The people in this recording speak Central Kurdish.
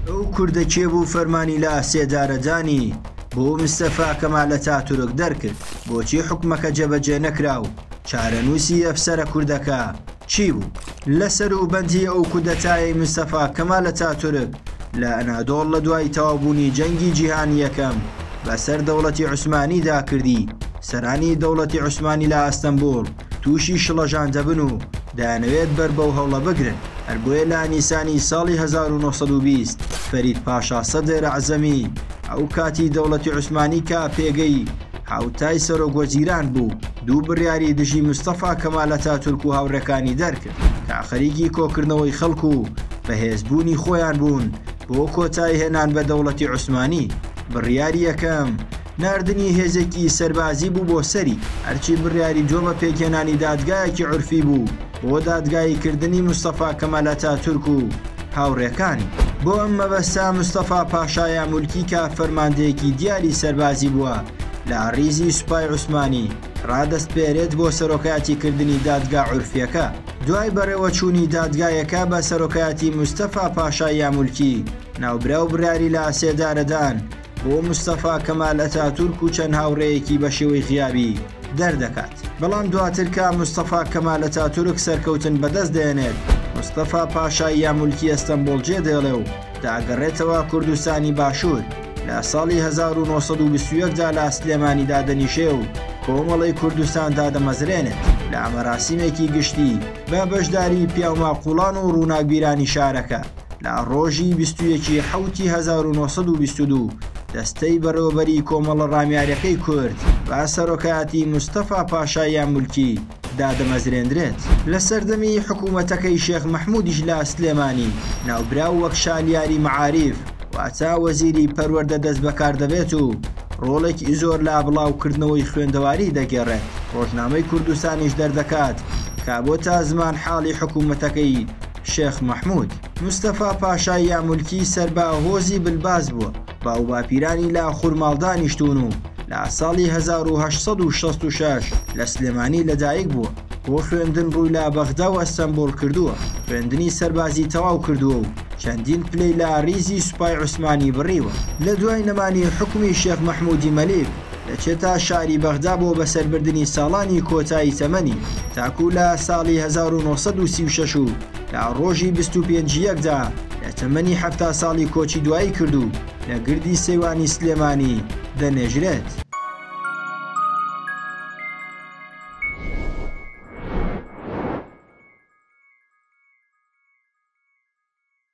ئەو کوردە کێ بوو فەرمانی لە سێدارەدانی بۆ مستەفا کەمال ئەتاتورک دەرکرد؟ بۆچی حوکمەکە جێبەجێ نەکرا و چارەنووسی ئەفسەرە کوردەکە چی بوو؟ لە سەروبەندی ئەو کودەتایەی مستەفا کەمال ئەتاتورک لە ئەنادۆڵ لە دوای تەواوبوونی جەنگی جیهانی یەکەم بەسەر دەوڵەتی عوسمانیدا کردی، سەرانی دەوڵەتی عوسمانی لە ئەستەنبوڵ تووشی شڵەژان دەبن و دەیانەوێت بەر بەو هەوڵە بگرن، هەر بۆیە لە نیسانی ساڵی 1920 فەرید پاشا سەدر ئەعزەمی ئەو کاتی دەوڵەتی عوسمانی کە پێگەی هاوتای سەرۆک وەزیران بوو، دوو بڕیاری دژی مستەفا کەمال ئەتاتورک و هاوڕێکانی دەرکرد کە خەریکی کۆکردنەوەی خەڵک و بەهێزبوونی خۆیان بوون بۆ کۆتاییهێنان بە دەوڵەتی عوسمانی. بڕیاری یەکەم، ناردنی هێزێکی سەربازی بوو بۆ سەری، هەرچی بڕیاری دووەمە پێکهێنانی دادگایەکی عورفی بوو بۆ دادگاییکردنی مستەفا کەمال ئەتاتورک و هاوڕێکانی. بۆ ئەم مەبەستە مستەفا پاشا یامولکی کە فەرماندەیەکی دیاری سەربازی بووە لە ڕیزی سوپای عوسمانی ڕادەسپێرێت بۆ سەرۆکایەتیکردنی دادگا عورفیەکە. دوای بەڕێوەچوونی دادگایەکە بە سەرۆکایەتی مستەفا پاشا یامولکی، ناوبراو بڕیاری لە سێدارەدان بۆ مستەفا کەمال ئەتاتورک و چەند هاوڕێیەکی بە شێوەی غیابی دەردەکات. بەڵام دواتر کە مستەفا کەمال ئەتاتورک سەرکەوتن بەدەست دەێنێت، مستەفا پاشای یامولکی ئەستەنبوڵ جێدێڵێ و دەگەڕێتەوە کوردستانی باشوور. لە ساڵی 1921 دا لە سلێمانی دادەنیشێ و کۆمەڵەی کوردستان دادەمەزرێنێت. لە مەراسیمێکی گشتی بە بەشداری پیاوماقوڵان و ڕووناکبیرانی شارەکە، لە ڕۆژی 21 ی حەوتی 1922 دەستەی بەڕێوەبەری کۆمەڵە ڕامیاریەکەی کورد بە سەرۆکایەتی مستەفا پاشای یامولکی دادەمەزرێندرێت. لە سەردەمی حکوومەتەکەی شێخ مەحموودیش لە سلێمانی، ناوبراو وەک شالیاری مەعاریف، واتە وەزیری پەروەردە دەست بەکار دەبێت و ڕۆڵێکی زۆر لە بڵاوکردنەوەی خوێندەواری دەگێڕێت. ڕۆژنامەی کوردستانیش دەردەکات کە بۆتە زمانحاڵی حکوومەتەکەی شێخ مەحموود. مستەفا پاشای یامولکی سەر بە هۆزی بلباس بووە، باوباپیرانی لە خورماڵ دانیشتوون و لە ساڵی 1866 لە سلێمانی لەدایک بووە. بۆ خوێندن ڕووی لە بەغدا و ئەستەنبوڵ کردووە. خوێندنی سەربازی تەواو کردووە و چەندین پلەی لە ڕیزی سوپای عوسمانی بڕیوە. لە دوای نەمانی حوکمی شێخ مەحموودی مەلیک، دەچێتە شاری بەغدا بۆ بەسەربردنی ساڵانی کۆتایی تەمەنی، تاکوو لە ساڵی 1936 و لە ڕۆژی 25 یەکدا لە تەمەنی 70 ساڵی کۆچی دوایی کرد و لە گردی سەیوانی سلێمانی دەنێژرێت.